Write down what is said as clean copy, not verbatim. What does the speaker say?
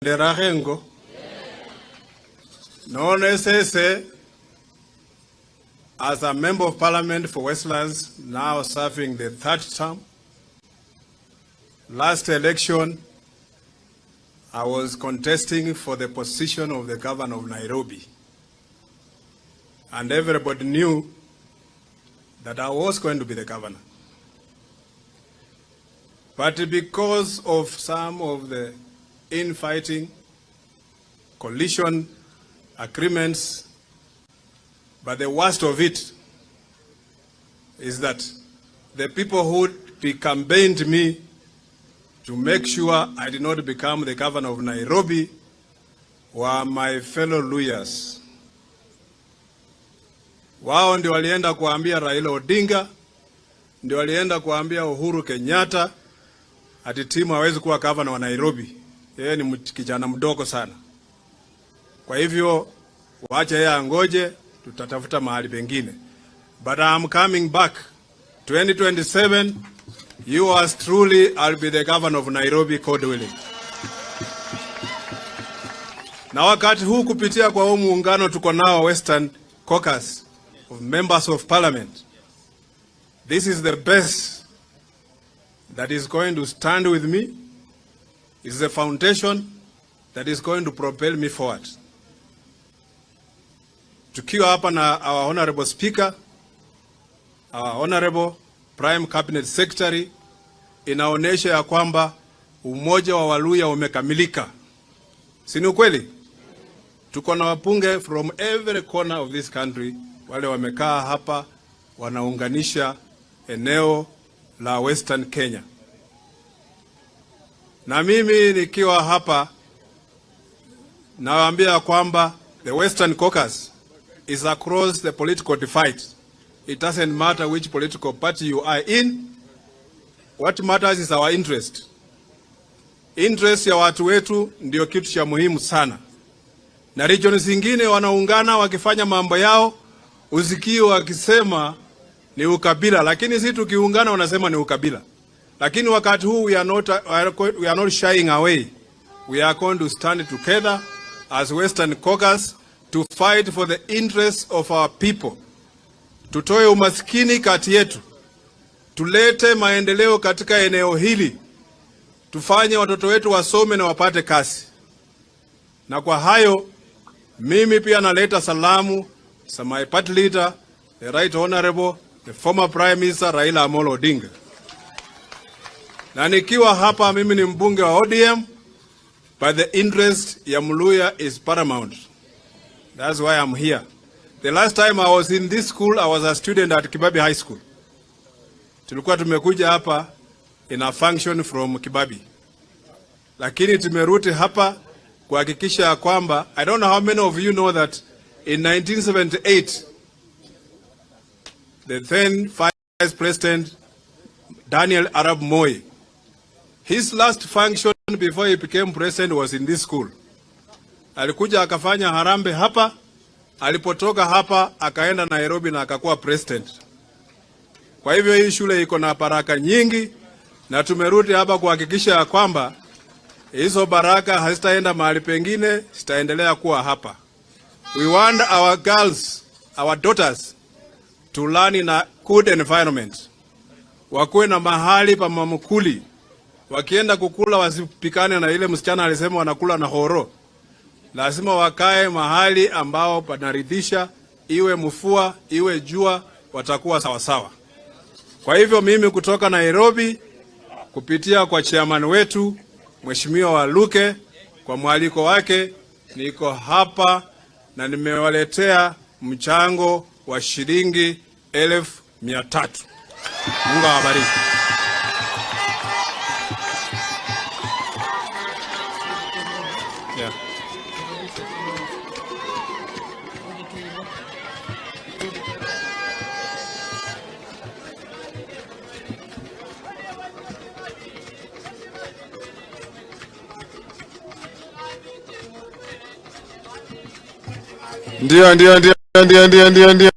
Nderahengo none sese as a member of parliament for Westlands, now serving the third term. Last election, I was contesting for the position of the governor of Nairobi. And everybody knew that I was going to be the governor. But because of some of the infighting, coalition agreements, but the worst of it is that the people who campaigned me to make sure I did not become the governor of Nairobi were my fellow lawyers. Wao ndio walienda kuambia Raila Odinga, ndio walienda kuambia Uhuru Kenyatta ati Tim hawezi kuwa governor wa Nairobi. Yeye ni kijana mdogo sana. Kwa hivyo wache yeye angoje, tutatafuta mahali pengine. But I'm coming back 2027, yours truly, I'll be the governor of Nairobi, God willing. Na wakati huu kupitia kwa huu muungano tuko nao Western Caucus of Members of Parliament, this is the best that is going to stand with me. It's the foundation that is going to propel me forward. Tukiwa hapa na our honorable speaker, our honorable prime cabinet secretary, inaonyesha ya kwamba umoja wa Waluhya umekamilika. Si ni ukweli? Tuko na wabunge from every corner of this country, wale wamekaa hapa wanaunganisha eneo la Western Kenya. Na mimi nikiwa hapa nawaambia kwamba the Western Caucus is across the political divide. It doesn't matter which political party you are in. What matters is our interest. Interest ya watu wetu ndio kitu cha muhimu sana. Na regions zingine wanaungana wakifanya mambo yao, usikii wakisema ni ukabila, lakini sisi tukiungana wanasema ni ukabila. Lakini wakati huu we are not shying away. We are going to stand together as Western Caucus to fight for the interests of our people. Tutoe umaskini kati yetu, tulete maendeleo katika eneo hili, tufanye watoto wetu wasome na wapate kazi. Na kwa hayo mimi pia naleta salamu za my party leader, the right honorable, the former prime minister Raila Amolo Odinga. Na nikiwa hapa mimi ni mbunge wa ODM, but the interest ya Mluhya is paramount. That's why I'm here. The last time I was in this school, I was a student at Kibabii High School. Tulikuwa tumekuja hapa in a function from Kibabii. Lakini tumerudi hapa kuhakikisha ya kwamba, I don't know how many of you know that in 1978 the then Vice President Daniel Arap Moi, his last function before he became president was in this school. Alikuja akafanya harambee hapa, alipotoka hapa akaenda Nairobi na akakuwa president. Kwa hivyo hii shule iko na baraka nyingi, na tumerudi hapa kuhakikisha ya kwamba hizo baraka hazitaenda mahali pengine, zitaendelea kuwa hapa. We want our girls, our daughters to learn in a good environment. Wakuwe na mahali pa mamkuli, wakienda kukula wasipikane na ile msichana alisema wanakula na horo. Lazima wakae mahali ambao panaridhisha, iwe mvua iwe jua, watakuwa sawasawa. Kwa hivyo mimi kutoka Nairobi kupitia kwa chairman wetu Mheshimiwa Waluke, kwa mwaliko wake niko hapa na nimewaletea mchango wa shilingi 300,000. Mungu awabariki. Yeah. Ndio, ndio, ndio, ndio, ndio, ndio, ndio.